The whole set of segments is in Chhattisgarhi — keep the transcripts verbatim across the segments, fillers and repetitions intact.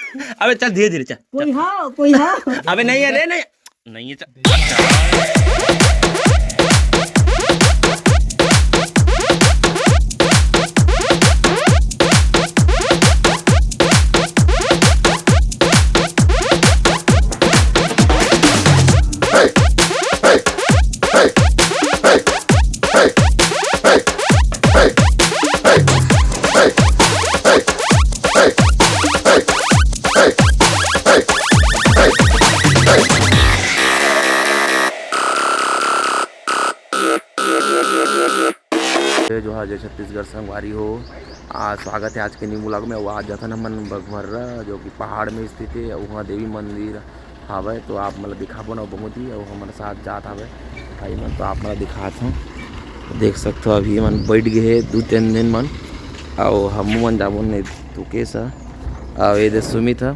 अबे चल धीरे धीरे चल। कोई हाँ, कोई हाँ। अबे नहीं है रे, नहीं, नहीं है, चल। जय जोहार, जय छत्तीसगढ़ संगवारी हो। आ, स्वागत है आज के न्यू व्लॉग में। अउ आज जाथन हमन बघमर्रा, जो कि पहाड़ में स्थित है, अउ वहाँ देवी मंदिर हावय, तो आप मन ल दिखाबो ना बहुत ही, अउ हमर साथ जात हावय भाई मन, तो आप मन ल दिखात हूँ। देख सकथो अभी मन बैठ गए हे दू तीन दिन मन, अउ हमू मन जाबो ने तुकेश ह, अउ ये दे सुमित ह।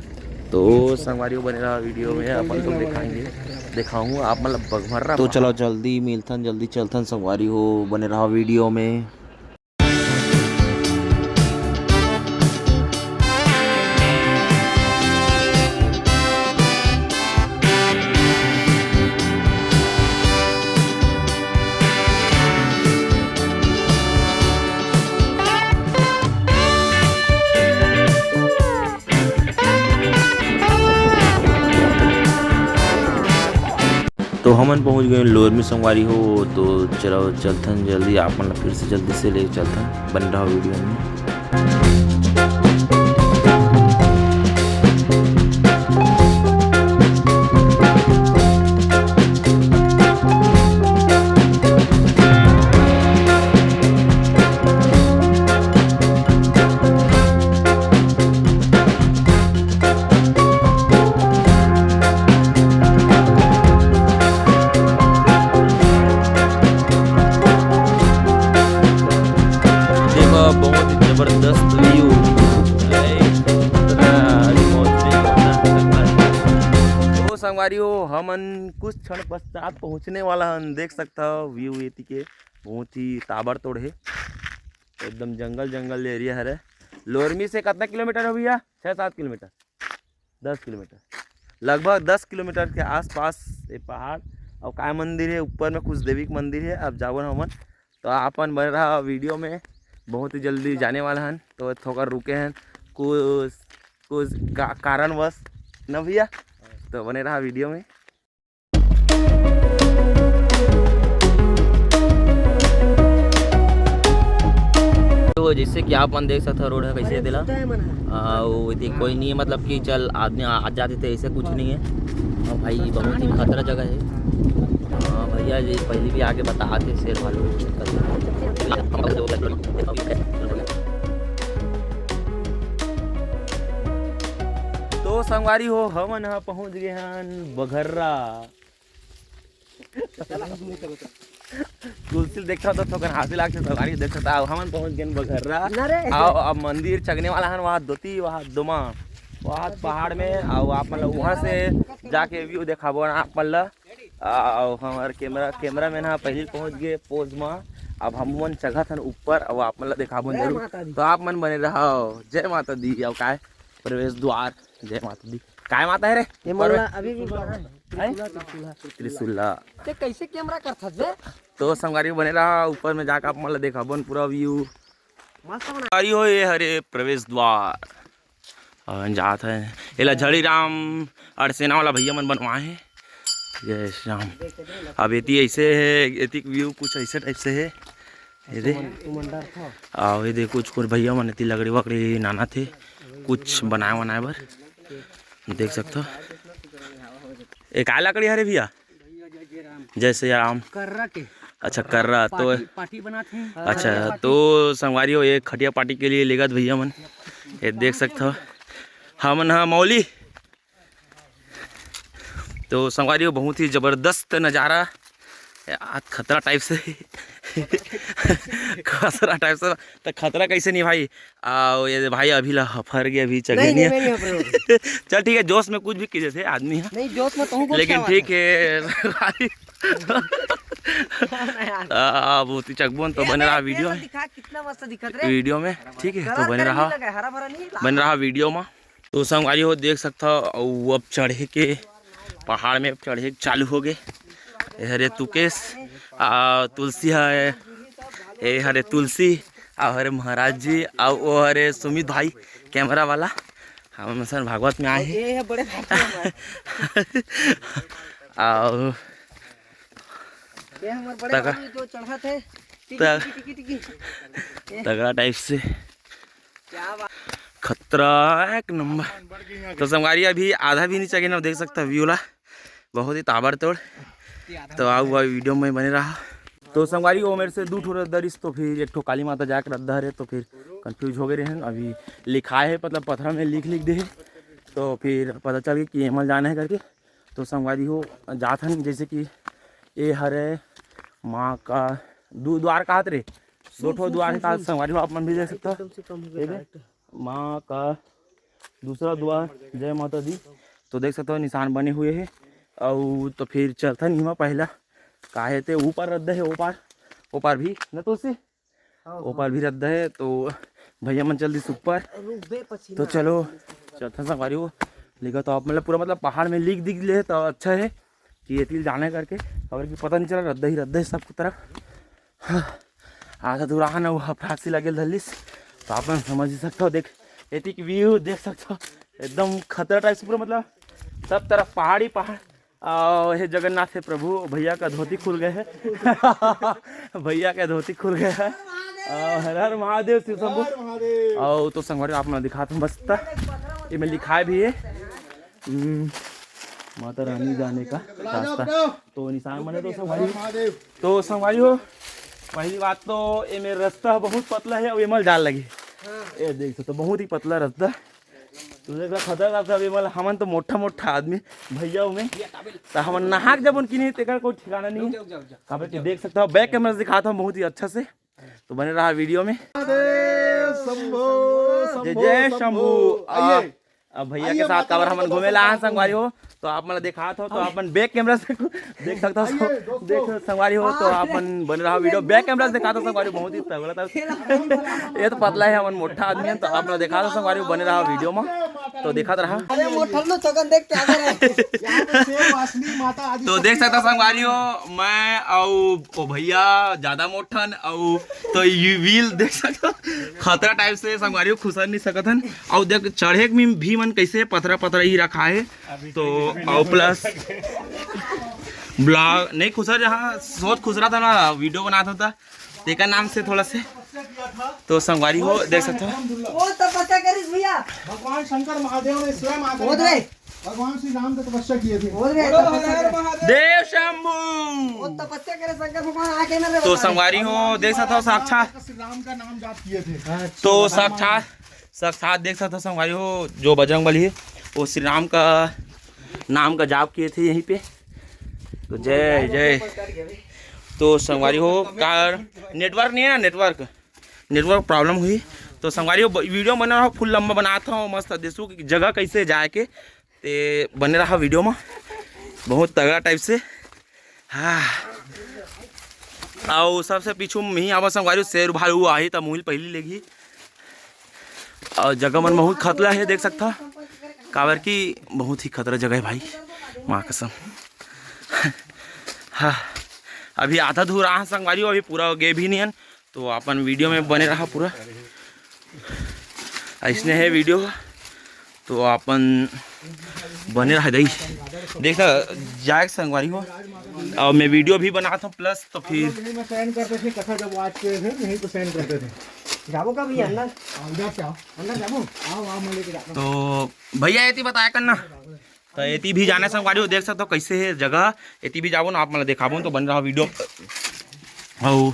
तो संगवारी हो बने रहा वीडियो में, अपन तुम दिखाएंगे, दिखाऊँ आप मन ल बघमर्रा। तो चलो जल्दी मिलथन, जल्दी चलथन संगवारी हो, बने रहा वीडियो में। तो हमन पहुंच गए लोरमी संगवारी हो। तो चलो चलथन जल्दी, आप मन ला फिर से जल्दी से ले चलथन, बने रहो वीडियो में। देखो, बहुत ही जबरदस्त व्यू। तो संगवारी हो, हमन कुछ क्षण पश्चात पहुंचने वाला हन। देख सकता हो व्यू एती के, बहुत ही ताबड़तोड़ है, एकदम जंगल जंगल एरिया हरे। लोरमी से कितना किलोमीटर हो भैया? छः सात किलोमीटर, दस किलोमीटर, लगभग दस किलोमीटर के आसपास ये पहाड़। और काय मंदिर है, ऊपर में कुछ देवी के मंदिर है। अब जावन हमन, तो आपन बने रहा वीडियो में, बहुत ही जल्दी जाने वाला हन। तो थोड़ा रुके हैं कुछ, कुछ का, कारणवश ना भैया, तो बने रहा वीडियो में। तो जैसे कि आप मन देख सकते हो, रोड है कैसे दिला, आ, वो इतनी कोई नहीं है, मतलब कि चल आदमी आ, आ जाते थे, ऐसे कुछ नहीं है। और भाई बहुत ही खतरा जगह है। हाँ भैया जी, पहले भी आके बताते शेर वालों। तो संगवारी हो, हमन ह पहुंच गए हन बघर्रा। तुलसी देखता तो थोकन हाथी लागते, संगवारी देखता। अब हमन पहुंच गए बघर्रा। ना रे। आओ, अब मंदिर चगने वाला हन, वहाँ दोती, वहाँ दोमा, वहाँ पहाड़ में। और आप मतलब वहाँ से जाके व्यू देखाबो ना आप मतलब। आओ, हमार कैमरा, कैमरा मैन ह पहले पहुंच गए पोज में। अब हम मन चघत हन ऊपर, अब आप मन ला देखाबो जय जरूर। माता दी। तो आप मन बने रहो। जय माता दी। अब काय प्रवेश द्वार, जय माता दी। काय माता है रे? ये ऊपर में? मोला अभी भी बना है। हैं? त्रिशूला, त्रिशूला। त्रिशूला। ते कैसे कैमरा करथस बे? तो संगवारी बने रहा, ऊपर में जाके आप मन ला देखाबो न पूरा व्यू। मस्त बना। संगवारी हो, ये हरे प्रवेश द्वार। अउ जात है, एला झड़ी राम अड़सेना वाला भैया मन बनवाए हे। जय श्री राम। अब एती ऐसे है, एती व्यू कुछ ऐसे टाइप से है। ये दे। तुमन, तुमन डरथव। अउ ये दे कुछ, कुछ भैया मन एती लकड़ी वकड़ी लानथे, कुछ बनाए वनाए बर। देख सकथव। ए, काय लकड़ी हरे भैया? जय श्री राम। कर्रा के। अच्छा, कर्रा तो पाटी, पाटी बनात हे। अच्छा, पाटी। तो संगवारी हो, ये खटिया पाटी के लिए लेगत भैया मन, ये देख सकथव, हमन ह मौली। तो संगवारी हो, बहुत ही जबरदस्त नज़ारा, आज खतरा टाइप से, खतरा टाइप से, तो खतरा कैसे नहीं भाई? आओ, ये भाई अभी ला हफर के अभी चघे नहीं, नहीं नहीं, है। मैं नहीं हफर हूँ। चल ठीक है, जोश में कुछ भी कहि देथे आदमी ह। नहीं, जोश में तो हूँ, लेकिन ठीक है। आ, बहुत ही चघबो न, तो बने रहा वीडियो में। दिखा, कितना मस्त दिखत रे। वीडियो में, ठीक है, तो बने रहा, हरा भरा नहीं, बने रहा वीडियो में। तो संगवारी हो, देख सकथव, अउ अब चढ़े के, पहाड़ में चढ़े के चालू हो गे। ए हरे तुकेश, आ, तुलसी है, ए हरे तुलसी, आ हरे महाराज जी, आ ओ हरे सुमित भाई, कैमरा वाला। हम सन भागवत में आए हैं। ये है बड़े भाई हमारे। आओ। ये हमारे बड़े तगड़ा। भाई जो चढ़त है, टिकी, तग-, टिकी, टिकी, टिकी। ये तगड़ा टाइप से। क्या बात। खतरा एक नंबर। तो संगवारी, अभी आधा भी नहीं चढ़े ना, देख सकता व्यू ला, बहुत ही ताबड़तोड़। तो आओ, वो वीडियो में बने रहा। तो संगवारी, वो मेरे से दू ठो रद्दा रिस, तो फिर एक ठो काली माता जाके रद्दा हरे, तो फिर कंफ्यूज हो गए रहन। अभी लिखाए है, मतलब पथरा में लिख लिख दे है, तो फिर पता चल गया कि एमल जाना है करके। तो संगवारी हो, जात हन, जैसे कि ए हरे माँ का दू द्वार का हाथ रे, दो ठो द्वार का हाथ संगवारी हो, आप मन भी देख सकता हो। कम से कम हो गया ठीक है? Direct। माँ का दूसरा द्वार, जय माता दी। तो देख सकते हो निशान बने हुए है। अउ तो फिर चलथन इमा पहला, काहे ते ऊपर रद्दा है, ओपार, ओपार भी न तुलसी, हाँ, ओपार हाँ। भी रद्दा है। तो भैया मन चल दिस ऊपर। रुक बे, पसीना तो आ चलो, रहा है। चलथन संगवारी हो। लिखा तो आप मतलब पूरा मतलब पहाड़ में लिख दिख ले तो अच्छा है कि ये तिल जाना है करके, अगर कि पता नहीं चला, रद्दा ही रद्दा है सब तरफ। हाँ, आधा दूर आहा ना, वो हफरासी लगे धलिस, तो आप मन समझ ही सकते हो। देख, एतिक व्यू देख सकते हो, एकदम खतरा टाइप से पूरा, मतलब सब तरफ पहाड़ी पहाड़। और हे जगन्नाथ हे प्रभु, भैया का धोती खुल गए है। भैया का धोती खुल गए है। और हर हर महादेव, शिव शंभू। हर महादेव। और तो संगवारी आप मन दिखात हूँ मस्त, ये में लिखाए भी है, हम्म, माता रानी जाने का रास्ता। तो निशान बने तो संगवारी, महादेव। तो संगवारी हो, पहली बात तो ये मेरा रास्ता बहुत पतला है, अब ये मल जाल लगी। हाँ। ये देख सकते हो, बहुत ही पतला रास्ता। तो देख रहा खतरनाक था, अभी मतलब हमन तो मोटा मोटा आदमी भैया में, तो हमन नहाक जब उनकी नहीं, तेकर कोई ठिकाना नहीं है। रुक जा, रुक जा, रुक जा। काबर कि देख सकता हो, बैक कैमरा से दिखाता हूँ बहुत ही अच्छा से, तो बने रहा वीडियो में। महादेव शंभो, जय शंभो, जय शंभू। शंभो। आइए। अब भैया आइए के साथ माता काबर रानी हमन के घूमे दर्शन ला करा संगवारी हो, तो आप मन ला दिखात हो, तो हाँ। आप मन बैक कैमरा से देख सकता हो। आइए, दोस्तों। देख संगवारी हो, तो हाँ। आप मन बने रहा वीडियो। बैक कैमरा से दिखात हो संगवारी, बहुत ही तगड़ा था। ये तो पतला है, हमन मोटा आदमी है, तो आप मन ला दिखात हो संगवारी, बने रहा वीडियो में। तो दिखात रहा। अरे मोठल लो थकन देख क्या करे। यहाँ पे सेव वासनी माता आदि तो देख सकता संगवारी हो, मैं अउ ओ भैया ज्यादा मोठन अउ तो ये व्हील देख सकता, खतरा टाइप से संगवारी हो, खुसर नहीं सकत हन। अउ देख चढ़े में भी मन कैसे पथरा पथरा ही रखा है। तो अउ प्लस ब्लॉग नहीं खुसर, जहाँ सोच खुसरा था ना, वीडियो बनाता था, तेकर नाम से थोड़ा से। तो संगवारी हो देख सकते हो। वो तपस्या करिस भैया। भगवान शंकर महादेव ने स्वयं आकर वो रे। भगवान श्री राम का तपस्या किए थे। वो रे, तपस्या करे। देव शंभू। वो तपस्या करे शंकर भगवान आके ना रे तो भगवान। संगवारी हो देख सकते हो साक्षात। श्री राम का नाम जाप किए थे। तो साक्षात, साक्षात देख सकते हो संगवारी हो, जो बजरंग बली है वो श्री राम का नाम का जाप किए थे यहीं पे। तो जय जय। तो संगवारी हो का नेटवर्क नहीं है ना, नेटवर्क नेटवर्क प्रॉब्लम हुई। तो संगवारी हो, ब-, वीडियो बना रहा, फुल लंबा बनाता हूँ, मस्त देखो कि जगह कैसे जाए के, ते बने रहा वीडियो में, बहुत तगड़ा टाइप से। हाँ, अउ सबसे पीछू में ही आवा संगवारी हो, शेर भालू आही त मुहिल पहली लेगी। अउ जगह मन बहुत खतरा है, देख सकता, काबर की बहुत ही खतरा जगह है भाई, माँ कसम। हाँ, अभी आधा दूर आहा संगवारी हो, अभी पूरा गे भी नहीं हन। तो अपन वीडियो में बने रहा पूरा, ऐसने है वीडियो, तो अपन बने रहा दई। देख सकता जाए संगवारी हो, और मैं वीडियो भी बनाता हूँ प्लस तो फिर यहीं में शयन करते थे, कथा जब आज के थे, यहीं पे शयन करते थे। जाबो का भैया अंदर? हाँ, इधर से आओ। अंदर जाबो? आओ, आओ, मैं लेके जाता हूँ। तो भैया एती बताया करना। तो एती भी जाना संगवारी हो, देख सकते हो कैसे है जगह, एती भी जाबो ना, आप मन ला देखाबो, तो बने रहा वीडियो। अउ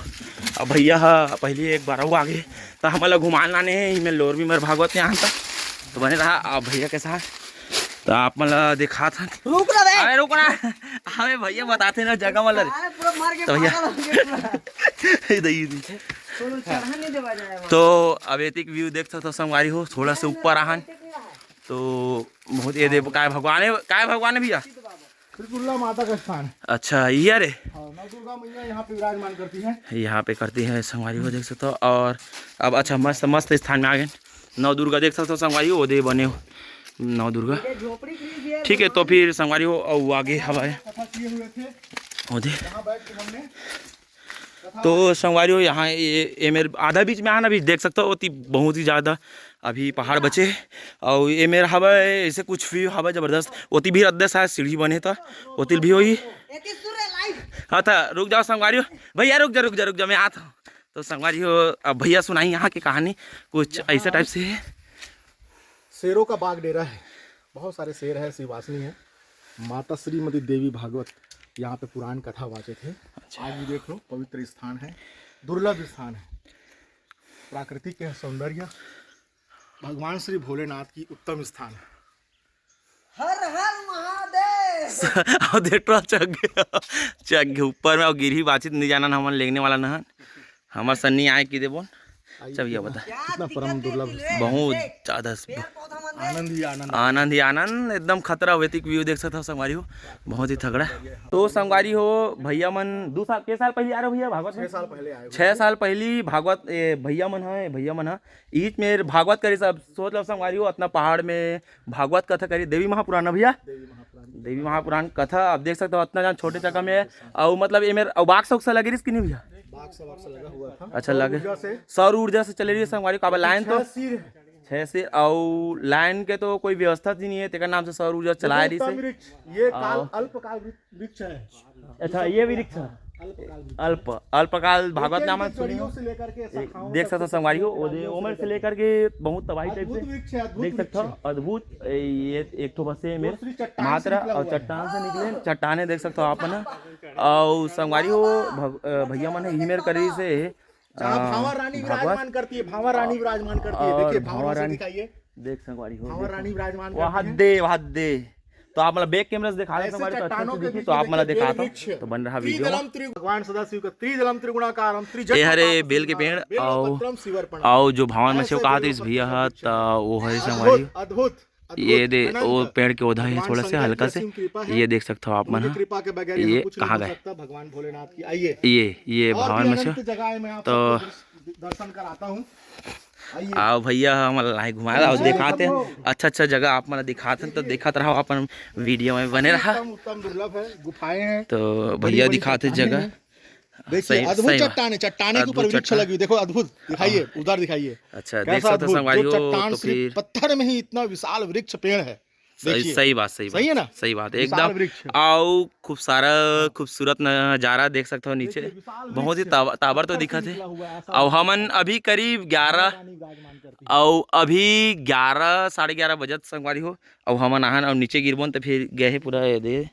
अब भैया ह पहली एक बार अउ आगे, तो हमन ला घुमान लाने हे, इमे लोर भी मेर भागवत नहीं आन, तो बने रहा आप भैया के साथ, तो आप मन ला दिखात हन। रुक ना बे। अरे रुक ना, अबे भैया बताते ना जगह वाला रे। अरे पूरा मार के तो भैया पागल हो गया पूरा। इधर ही, इधर ही। चलो चढ़ा नहीं देवा जाए वहाँ। तो अब एतिक व्यू देख सकते हो संगवारी हो, थोड़ा से ऊपर आहन। तो बहुत ये देव काय भगवान है, काय भगवान है भैया? त्रिपुरला माता का स्थान है। अच्छा, ये रे? हाँ, नौ दुर्गा मैया यहाँ पे विराजमान करती हैं। यहाँ पे करती है संगवारी हो, देख सकते हो। और अब अच्छा मस्त मस्त स्थान में आ गए। नौ दुर्गा देख सकते हो संगवारी हो, ओदे बने हो, नौ दुर्गा। ठीक है, तो फिर संगवारी हो, अउ आगे हवाए। ओदे। तो संगवारी हो, यहाँ ये, ये मेर आधा बीच में आना भी देख सकता हो, ओती बहुत ही ज़्यादा अभी पहाड़ बचे हे। अउ ये मेर हवाए, ऐसे कुछ भी हवाए जबरदस्त, ओती भी रद्दे शायद सीढ़ी बने, तो ओती भी होही। हाँ, तो रुक जाओ संगवारी हो, भैया रुक जा, रुक जा, रुक जा, मैं आता हूँ। तो संगवारी हो, अब भैया सुनाई यहाँ की कहानी, कुछ ऐसा टाइप से है। शेरों का बाग डेरा है, बहुत सारे शेर है, शिववासिनी है। माता श्रीमती देवी भागवत यहाँ पे पुराण कथा वाचित है। अच्छा। आज भी देख लो, पवित्र स्थान है, दुर्लभ स्थान है, प्राकृतिक है सौंदर्य, भगवान श्री भोलेनाथ की उत्तम स्थान है। हर हर महादेव। अब देख रहा, चढ़ गया, चढ़ गया ऊपर में, अउ गिरही बाचित नहीं जाना, हमन लेगने वाला नहन। हमर सन्नी आए कि देबो। चल भैया बता। कितना परम दुर्लभ। बहुत ज्यादा। आनंद ही आनंद। आनंद ही आनंद, एकदम खतरा हुए तिक व्यू देख सकता हो संगवारी हो, बहुत ही तगड़ा। तो संगवारी हो, भैया मन दो साल, के साल पहले आ रहे हो भैया भागवत में? छह साल पहले आए हुए छह थे। साल पहली भागवत, ए, भैया मन है, भैया मन है। ईच में भागवत करी सब, सोच लो संगवारी हो, इतना पहाड़ में भागवत कथा करी, देवी महापुराण ना भैया? देवी महापुराण। देवी महापुराण कथा, आप देख सकते हो, इतना जन छोटे जगह में, अउ मतलब ये मेर, अउ बाक्स उक्सा लगे रिस कि नहीं भैया? बाक्स वाक्स लगा हुआ था। अच्छा, सौर लगे। ऊर्जा से। सौर ऊर्जा से चले रही है संगवारी, काबर लाइन तो छह सिर है। छह सिर, अउ लाइन के तो कोई व्यवस्था ही नहीं है, तेकर नाम से सौर ऊर्जा चलाए रही उत्तम से। वृक्ष, ये काल, अल्पकाल वृक्ष है। अच्छा, ये वृक्ष है। अल्पकाल वृक्ष। अल्प, अल्पकाल भागवत नाम सुनियो। से लेकर के एक, शाखाओं देख तक सकते हो संगवारी हो, ओदे ओमर से लेकर के बहुत तबाही टाइप से अद्भुत वृक्ष है, अद्भुत देख सकते हो, वृक्ष है। अद्भुत। ए, ये एक ठो बस है मेरे वो श्री चट्टान से मात्रा निकला और हुआ है। चट्टान से निकले, चट्टाने देख सकते हो आप मन। और संगवारी हो, भग-, अ, भैया मन ही मेर करी से, जहाँ अ, भांवर रानी भागवत विराजमान करती है, भांवर रानी विराजमान करती है। और देखिए, भांवर भांवर से रानी दिखाइए। देख संगवारी हो, भांवर देखो। रानी विराजमान वहाँ करती है। दे, वहाँ दे। तो आप मतलब बैक कैमरा से दिखा दे ऐसे संगवारी, तो अच्छे चट्टानों से के दिखी, बीच तो में आप मतलब देखिए, दिखा दो, त्रिदलम तो बन रहा वीडियो में। त्रिगुणाकारम, त्रिजट ये हरे प्रताप बेल के सिंह पेड़, बेल आओ, पत्रम शिवर पंड। आओ, जो भांवर में से ऐसे कहा तो बेल इस भैया पत्रम हा, का वृक्ष है। तो वो है संगवारी। अद्भुत, अद्भुत, ये दे, अनंत। वो पेड़ के ओधा है भगवान थोड़ा सा शंकर हल्का की से। असीम कृपा है। ये देख सकते हो आप मन उनकी हा। कृपा के बगैर ये यहाँ कुछ कहाँ नहीं हो गए? सकता। भगवान भोलेनाथ की, आइए। ये, ये और भांवर भी में से। अनंत जगह है, मैं आप तो सबको दर्श-, दर्शन कराता हूँ। आइए। आओ भैया, हमन ला घुमाए ला, आओ, अच्छा, दिखाते हैं। अच्छा, अच्छा जगह आप मन ला दिखाते हैं, तो देखत रहो, अपन वीडियो में बने रहा। उत्तम, उत्तम दुर्लभ है, गुफाएं हैं, तो बड़ी, भैया बड़ी दिखाते चट्टानें जगह। हैं। देखिए, सही, अद्भुत सही बात। चट्टान है, चट्टाने के ऊपर अद्भुत वृक्ष चट्टान। लगी हुई। देखो, अद्भुत, दिखाइए, हाँ। उधर दिखाइए। अच्छा, देख कैसा सकते हो अद्भुत, संगवारी जो हो, चट्टान तो सिर्फ फिर पत्थर में ही इतना विशाल वृक्ष पेड़ है। सही, देखिए। सही बात, सही सही बात, है ना? सही बात, विशाल एकदम। वृक्ष। आओ, खूब सारा खूबसूरत नजारा देख सकते हो नीचे। देखिए, विशाल बहुत ही वृक्ष। ताब-, ताबड़ तो ऊपर से दिखत है। निकला हुआ है, ऐसा आओ, वृक्ष हमन है। अभी करीब ग्यारह, रानी विराजमान करती है। आओ, अभी ग्यारह, साढ़े ग्यारह बजत संगवारी हो। अउ हमन आहन अउ नीचे गिरबोन त फिर गए हे पूरा, ये दे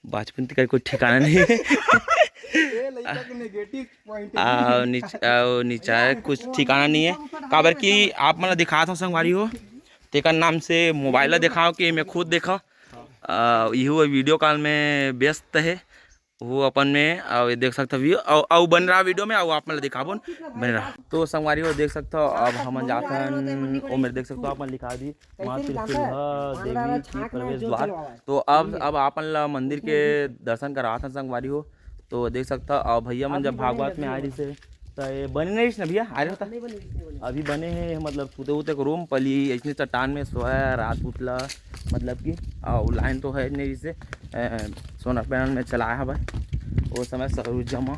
बाचपुन तेकर कोई ठिकाना नहीं है। ये लइका के negative point है। आ, नीच-, आ, नीचा कुछ ठिकाना नहीं है। काबर कि आप मन ला दिखात हूँ संगवारी हो, तेकर नाम से मोबाइल ला दिखाओ कि मैं खुद देखा। आ, इहू वीडियो कॉल में व्यस्त है, वो अपन में, अउ ये देख सकता व्यू, अउ, अउ बन रहा वीडियो में, अउ आप मन ला दिखाबो, बन रहा। तो संगवारी हो देख सकता हो, अब हमन जाथन, ओ मेरे देख सकता हो, आप मन दिखा दी। माँ त्रिशूलहा देवी की प्रवेश द्वार। तो अब, अब आपन ला मंदिर के दर्शन करात हन संगवारी हो। तो देख सकता, अब भैया मन जब भागवत में आए रहिस हे, त ये बने नहीं रहिस ना भैया, आए रहता। अभी बने हे, मतलब सुते उते के रूम पली, ऐसने चट्टान में सोया रात उतला, मतलब कि, अउ लाइन तो है नहीं, जैसे सोलर पैनल में चलाया हवा, वो समय सरू जमा।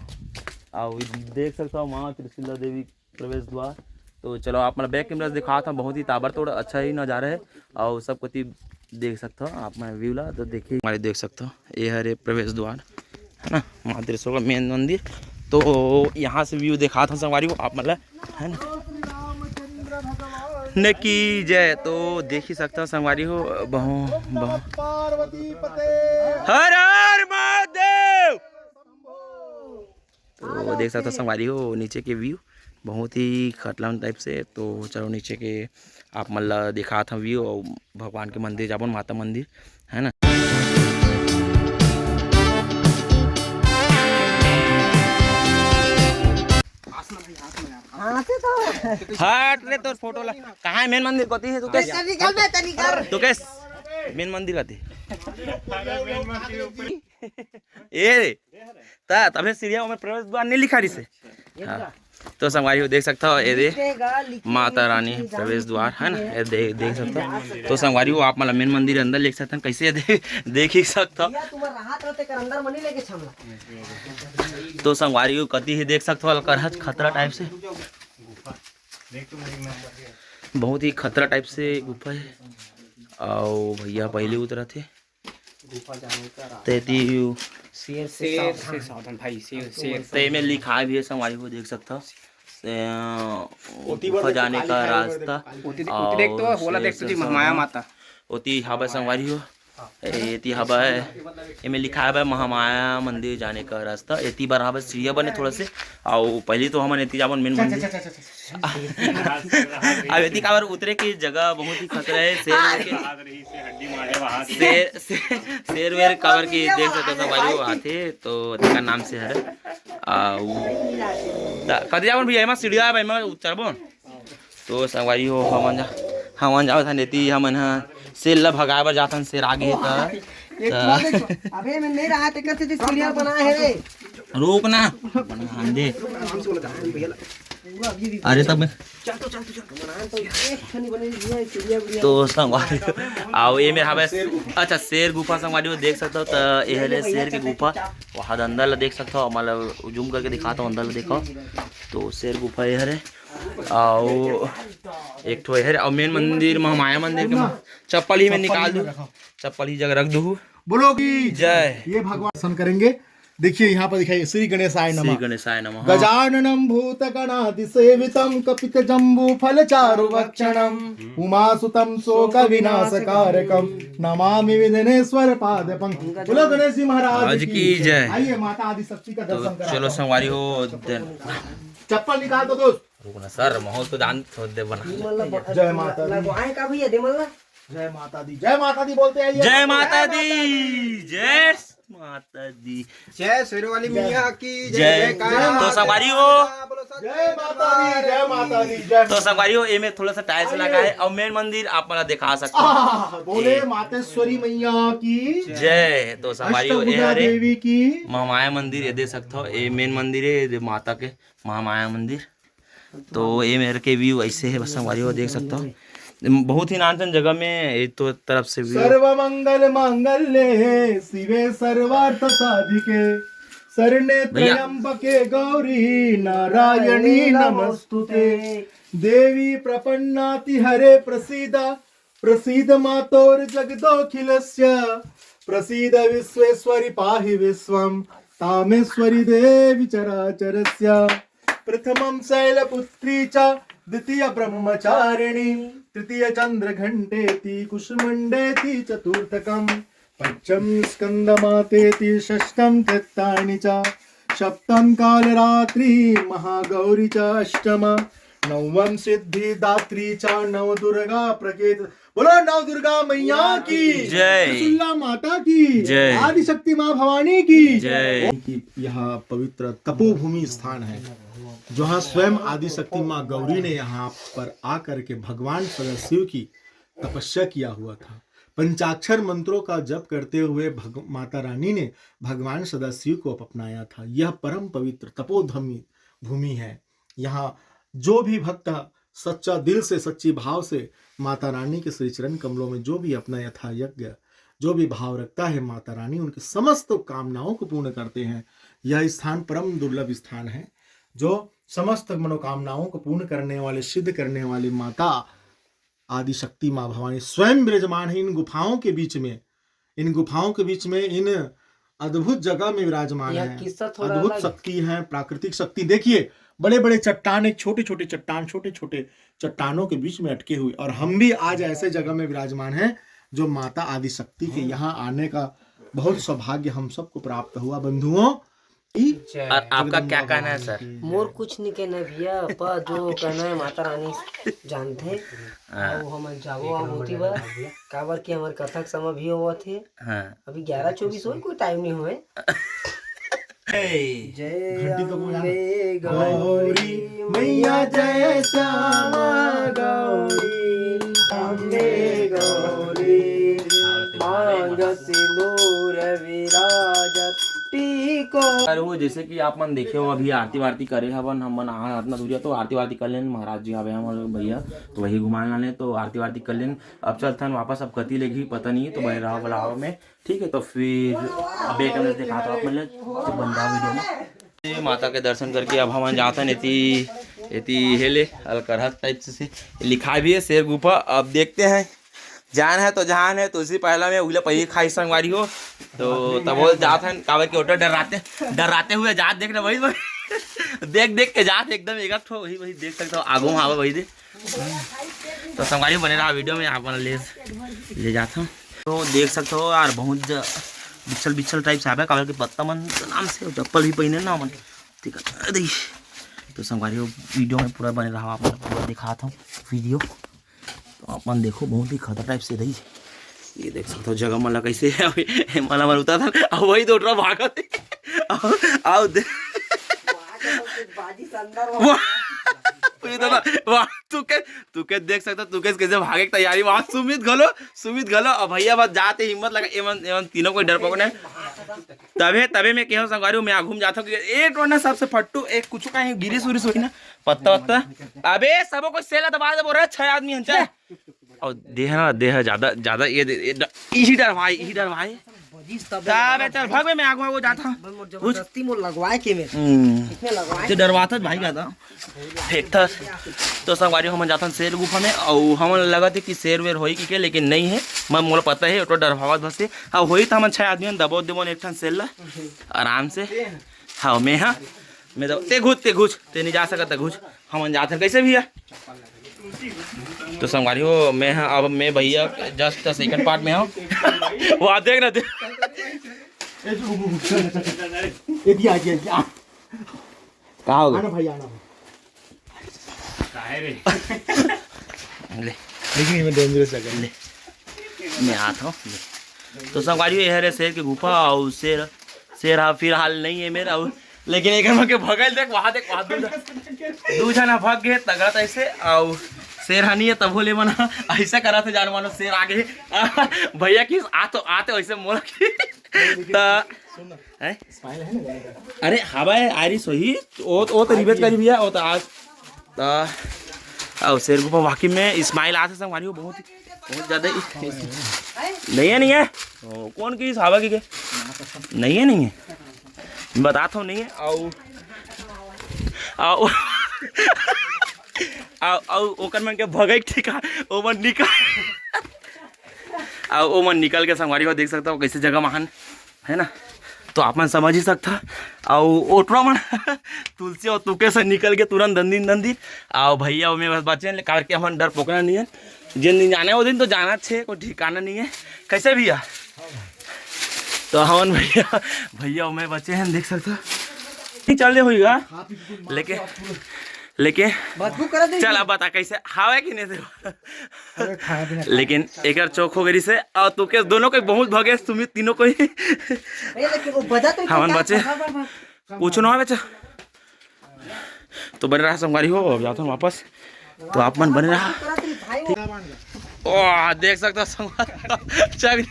अउ देख सकता हो माँ त्रिशूला देवी प्रवेश द्वार। तो चलो, आप मन ला बैक कैमरा से दिखात हन, बहुत ही ताबड़तोड़ अच्छा ही नजारा है, अउ सब कोती देख सकत हो आप मन व्यू ला। तो देखिए, हमारे देख सकत हो, ये हरे प्रवेश द्वार, है ना, माँ त्रिशूल का मेन मंदिर। तो यहाँ से व्यू दिखात हन संगवारी हो आप मन ला, है ना, ने की जय। तो देख ही सकत हो संगवारी हो, बहु, बहु, पार्वती पते। हर हर महादेव। तो देख सकत हो संगवारी हो, नीचे के व्यू बहुत ही खटलन टाइप से। तो चलो, नीचे के आप मन ला दिखात हूँ व्यू अउ भगवान के मंदिर जाबो, माता मंदिर, है ना। हाँ, से तो हट रे, तोर फोटो ला। कहाँ है मेन मंदिर? कती है तू? कैस? तनी कर बे, तनी कर। तू कैस? मेन मंदिर कती? ए रे। ता तभे सीढ़िया में प्रवेश द्वार नहीं लिखा रहिस हे। हाँ। तो संगवारी हो देख सकथव, ये दे माता रानी प्रवेश द्वार है ना, ये दे, देख सकथव। तो संगवारी हो, आप मन ला मेन मंदिर अंदर देख सकथन, कैसे दे, देख ही सकथव। तो संगवारी हो, कति ही देख सकथव, अलकरहा खतरा टाइप से, बहुत ही खतरा टाइप से गुफा है। अउ भैया पहले उतरत हे। गुफा जाने का रास्ता। तेती यू। शेर से शेर से सावधान। सावधान भाई, शेर, शेर। ते में लिखाय भी है, संगवारी हो देख सकथव। ते, अ, ओती बर गुफा देखो, जाने काली का खाई बर रास्ता। देखो, काली। ओती दे-, ओती देख तो, अउ ओला शेर देख तो से जी, महामाया सावधान। माता। ओती हावय संगवारी हो। हाँ। एती हावय, एमे लिखाय हावय महामाया मंदिर जाने का रास्ता। एती बर हावय सीढ़िया बने थोड़ा से। अउ पहली तो हमन एती जाबन मेन चल, चल, मंदिर। चल, चल, चल, चल। अब एती काबर उतरे के जगह बहुत ही खतरा है, शेर के, शेर, शेर, शेर वेर काबर के देख सकत हो, भाई वो आथे, तो तेकर नाम से हरे। अउ त-, कति जावन भैया, एमा सीढ़िया है, एमा उतरबो। तो संगवारी हो, हमन जा, हमन जावत हन एती, हमन ह शेर ला भगाए बर जाथन, शेर आगे हे त, एक त बात देखो, अबे मैं नहीं रहा, तेकर से सीढ़िया बनाए हे रे। रोक ना, बना दे। अरे तब मैं तो संगवारी हो, अउ ये मेर हावय, अच्छा, शेर गुफा संगवारी हो देख सकत हो, त ये हरे शेर के गुफा, वहाँ अंदर ला देख सकत हो, मतलब जूम करके दिखाता हूँ, अंदर ला देखो, तो शेर गुफा ये हरे, अउ एक ठो ये हरे, अउ मेन मंदिर, महामाया मंदिर के चप्पल ही में निकाल दू, चप्पल ही जगह रख दू। बोलो की जय। ये भगवान दर्शन करेंगे। देखिए यहाँ पर दिखाइए, श्री गणेशाय नमः। श्री गणेशाय नमः। गजाननं भूतगणादिसेवितं कपितजम्बूफलचारुभक्षणम् उमासुतं शोकविनाशकारकं नमामि विघ्नेश्वर पादपं। बोलो गणेश जी महाराज आज की की जय। आइए माता आदिशक्ति का तो दर्शन कराता चलो हूँ। संगवारी हो, दे- चप्पल निकाल दो दोस्त। रुक ना सर, माहौल तो जान तो दे बना। जय माता दी। लगवाए का भैया, दे मन ला। जय माता दी, जय माता दी बोलते आइए। जय माता दी, जय माता दी। जय शेरों वाली मैया की जय। जय। तो संगवारी हो। बोलो सच जय माता दी, जय माता दी, जय तो माता संगवारी हो, एमे थोड़ा सा टाइल्स आइए। लगा है और मेन मंदिर आप मन ला दिखा सकते हो। आह, बोले ए। मातेश्वरी मैया की जय। तो संगवारी हो, ए अष्टभुजा हरे देवी की। महामाया मंदिर, ये देख सकते हो, ये मेन मंदिर है, ये माता के महामाया मंदिर। तो ये मेर के व्यू ऐसे है, बस संगवारी हो देख सकता हूँ, बहुत ही नानचन जगह में ये तो तरफ से व्यू। सर्व मंगल मांगल्ये शिवे सर्वार्थ साधिके शरणे भैया। त्र्यंबके गौरी नारायणी नमोस्तुते। देवी प्रपन्नाति हरे प्रसीदा प्रसीद मातोर जगदोखिलस्य प्रसीद विश्वेश्वरी पाहि विश्वम तामेश्वरी देवी चराचरस्य। प्रथमं शैलपुत्री च द्वितीय ब्रह्मचारिणी तृतीय चंद्रघंटेति कुष्मंडेति चतुर्थकम् पञ्चमी स्कंदमातेति षष्ठं तीर्थानि च सप्तं कालरात्रि महागौरी च अष्टम नवम सिद्धिदात्री च नवदुर्गा प्रकृत। बोलो नवदुर्गा मैया की जय। त्रिशूला माता की जय। आदिशक्ति माँ भवानी की जय। कि यह पवित्र तपोभूमि स्थान है, जहाँ स्वयं आदिशक्ति माँ गौरी ने यहाँ पर आकर के भगवान सदाशिव की तपस्या किया हुआ था। पंचाक्षर मंत्रों का जप करते हुए भग-, माता रानी ने भगवान सदाशिव को अपनाया था। यह परम पवित्र तपोधमी भूमि है। यहाँ जो भी भक्त सच्चा दिल से, सच्ची भाव से माता रानी के श्री चरण कमलों में जो भी अपना यथा यज्ञ, जो भी भाव रखता है, माता रानी उनके समस्त कामनाओं को पूर्ण करते हैं। यह स्थान परम दुर्लभ स्थान है, जो समस्त मनोकामनाओं को पूर्ण करने वाले, सिद्ध करने वाली माता आदिशक्ति माँ भवानी स्वयं विराजमान है इन गुफाओं के बीच में। इन गुफाओं के बीच में इन अद्भुत जगह में विराजमान यह है। किस्सा थोड़ा अद्भुत अलग है। शक्ति है, प्राकृतिक शक्ति। देखिए, बड़े बड़े चट्टान, एक छोटे छोटे चट्टान, छोटे छोटे चट्टानों के बीच में अटके हुए, और हम भी आज ऐसे जगह में विराजमान हैं जो माता आदिशक्ति के यहाँ आने का बहुत सौभाग्य हम सबको प्राप्त हुआ। बंधुओं, जय। और आपका क्या कहना है सर? मोर कुछ नहीं कहना है भैया, पर जो कहना है माता रानी जानते हैं। हाँ। वो हम जाबो अब ओती बर, काबर कि हमारे कथा के समय भी होवत है। हाँ। अभी ग्यारह चौबीस होए, कोई टाइम नहीं होए। जय घंटी तो बजाना। अम्बे गौरी मैया, जय श्यामा गौरी, अम्बे गौरी, मांग सिंदूर विराजत, टीक अरे वो जैसे कि आप मन देखे हो, अभी आरती वारती करे हवन हमन, आ, अतना दूरिया तो आरती वारती कर लेन, महाराज जी आवे हमर भैया, तो वही घुमाए लाने, तो आरती वारती कर लेन। अब चलथन वापस, अब कति लेगी पता नहीं, तो बने रहा वाला में, ठीक है। तो फिर अब एक अंदर दिखाता हूँ आप मन ल, तो बन रहा वीडियो में। ये माता के दर्शन करके अब हमन जाथन एती, एती हेले अलकरहत टाइप से, से लिखा भी है शेर गुफा। अब देखते हैं, जान है तो जान है, तुलसी पहला में उगले पहिली खाई संगवारी हो, तो तब वो जाथन, काबर के ओटा डराते, डराते हुए जात देख रहे वही, वही देख देख के जात एकदम एक ठो वही, वही देख सकते हो आगू में आवा वही दे। तो संगवारी बने रहा वीडियो में, आप मन ले, ले जात हूँ। तो देख सकते हो यार, बहुत ज-, बिच्छल बिच्छल टाइप से आवे, काबर के पत्ता मन के नाम से चप्पल भी पहने ना मन, ठीक है। अरे, तो संगवारी हो, वीडियो में पूरा बने रहा, आप मन पूरा दिखात हूँ वीडियो। तो आप मन देखो, बहुत ही खतरा टाइप से रही। ये देख सकते हो जगह मन ला कैसे है, अभी ये मन ला मन उतार था, अब वही दो टरा भागत है। आओ, आओ दे। वाह, ये तो ना, वाह, तू के, तू के देख सकता, तू के कैसे भागे की तैयारी। वहाँ सुमित घलो, सुमित घलो, अब भैया बस जाते हिम्मत लगा, एमन, एमन तीनों को डर पकड़े। तभे, तभे मैं कहूँ संगवारी, मैं आगू में जाता हूँ, एक टो ना सबसे फट्टू, एक कुछ का गिरिस उरिस होई ना, पत्ता वत्ता। अबे सबो को सेला दबा दे बोल रहा है, छह आदमी हन, चल। और देह ना, देह ज्यादा, ज्यादा ये दे, ये ड-, इही डर भाई, इही डर भाई। बजिस तबे तबे ना। चल, भाग बे, मैं आगू, आगू जाता हूँ। बस मोर कुछ जबरदस्ती मोर लगवाए के में। हम्म। इसमें लगवाए तो के डरवाता भाई का था। फेंकता। तो संगवारी, हमन जाथन शेर गुफा में, और हमन लगत है कि शेर वेर होई कि के, लेकिन नहीं है। मैं, मोला पता है, ओटो डरवावत बस है। हाँ, होई तो हमन छह आदमी हन, दबो देबो एक ठन शेर ला, आराम से। हाँ, मैं, हाँ, मैं दबो, ते घुच, ते घुच, ते नहीं जा सकत, ते घुच। हमन जाथन कैसे भैया? तो संगवारी हो, मैं, हाँ, अब मैं भैया just second part में हूँ। वो आप देख रहे थे। ये भी आ गया, ये आ। कहाँ हो गए? आना भाई, आना भाई। काहे रे? ले। लेकिन ये में dangerous जगह है। ले। मैं आता हूँ, ले। तो संगवारी हो, ये हरे शेर की गुफा, और शेर, शेर हा फिलहाल नहीं है मेरा, और लेकिन एक मन के भगल देख, वहाँ देख, वहाँ दू झन, दू झन हा भग गए, तगड़ा तो ऐसे, और शेर हा नहीं है, तब बोले मना, ऐसा करा थे जान मानो, शेर आ गए। भैया की आ तो, आते वैसे मोला की। त-, सुन ना, हैं? Smile है ना गाने का? अरे, हवा है, आयरिश होही, ओ, ओ तो रिबेच करी भैया, ओ तो आज, त-, आओ, शेर गुफा वाकई में smile आते संगवारी हो, बहुत, बहुत ज्यादा ही, नहीं है, नहीं है। ओ, कौन की हवा की के? नहीं है, नहीं है। बताता हूँ, नहीं है। आओ, आओ, आओ, आओ, ओकर मन के भगई ठीक है, ओ मन निकल, आओ, ओ मन निकल के संगवारी हो, देख सकता हो कैसे जगह महान है ना। तो आप मन समझ ही सकता, आओ, ओटरा मन तुलसी और तुके से निकल के तुरंत दंदिन दंदिन, आओ भैया, ओमे बस बचे हैं, काबर के हमन डर पोकना नहीं है। जिन दिन जाने वो दिन तो जाना छे, कोई ठिकाना नहीं है। कैसे भैया? तो हमन भैया, भैया ओमे बचे हैं, देख सकते हो। नहीं चल रहे होइगा, लेकिन, लेकिन बदबू करत है। चल अब बता कैसे हवा है कि नहीं से? अरे खाना पीना खा। लेकिन एकर चौक हो गई से, और तो के दोनों को बहुत भगे, सुमित तीनों को ही। ए, लेकिन वो बजा तो हमन इतना बचे। हाँ, हाँ, हाँ। पूछो ना बेचा। तो बने रहा संगवारी हो, अब जाता हूँ वापस, तो आप मन बने रहा। ओ, देख सकता संगवारी, चाबी,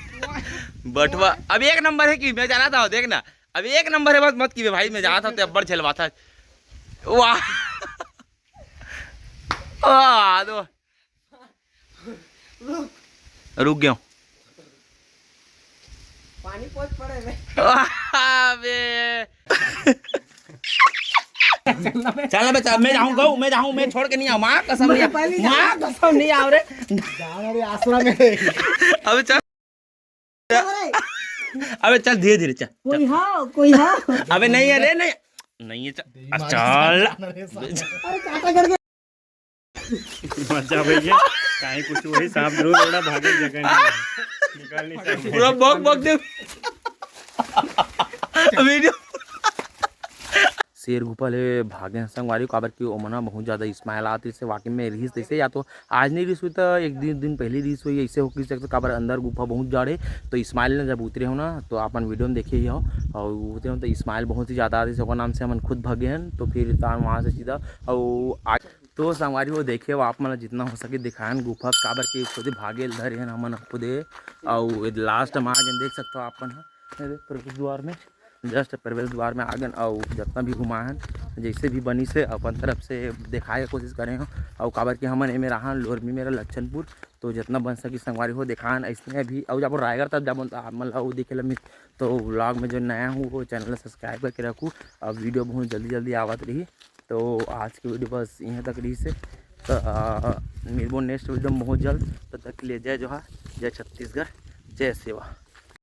बटवा अब एक नंबर है कि मैं जाना था, देखना अब एक नंबर है, मत मत की भाई, मैं जाना था तो अब्बड़ झेलवा था। वाह, आ दो, रुक गया हूँ। पानी पहुंच पड़े रे। अबे। चल बे, चल, मैं जाऊँ गऊ, मैं जाऊँ, मैं छोड़ के नहीं आऊँ, माँ कसम नहीं आऊँ, माँ कसम नहीं आऊँ रे। जाना रे, आसरा में। अबे चल, अरे। अबे चल, धीरे धीरे चल, कोई चल। हाँ, कोई हाँ। अबे नहीं है रे, नहीं, नहीं है, चल, चल। अरे काटा करके। मजा भैया, काहे कुछ वही सांप जरूर ओड़ा भागे जगह नहीं है। निकाल नहीं सकते। पूरा बक बक दे। वीडियो। शेर गुफा ले भागे हैं संगवारी, काबर कि ओमन ह बहुत ज्यादा smile आत रहिस हे, वाकई में रहिस तइसे, या तो आज नहीं रहिस होही त एक दिन, दिन पहले रहिस होही, ऐसे हो सकता, काबर अंदर गुफा बहुत जाड़े, तो smile ने जब उतरे हो ना, तो अपन वीडियो में देखे ही हो, और उतरे हो तो smile बहुत ही ज्यादा आत रहिस हे, ओकर नाम से हमन खुद भागे हन, तो फिर तान वहाँ से सीधा, और आ-, तो संगवारी हो देखे हो, आप मन ला जितना हो सके दिखाएन गुफा, काबर के खुदे भागे ल धरे हन हमन खुदे। अउ last में आ गए, देख सकते हो आप मन ह, ये देख प्रवेश द्वार में, जस्ट प्रवेश द्वार में आगन अउ जतना भी घुमाहन, जैसे भी बनिस हे अपन तरफ से देखाए के कोशिश करे हन। अउ काबर कि हमन एमे राहन लोरमी मेरा लक्षनपुर, तो जतना बन सकी संगवारी हो देखान। ऐसने अभी अउ जाबो रायगढ़ तब जाबो त आप मन ला अउ देखे ला मिल। तो व्लॉग में जो नया हूँ वो चैनल ला सब्सक्राइब करके रखू। अब वीडियो बहुत जल्दी जल्दी आवत रही। तो आज की वीडियो बस यहाँ तक रही से। तो आ, मिलबो नेक्स्ट वीडियो में बहुत जल्द। तब तक के लिए जय जोहार, जय छत्तीसगढ़, जय सेवा।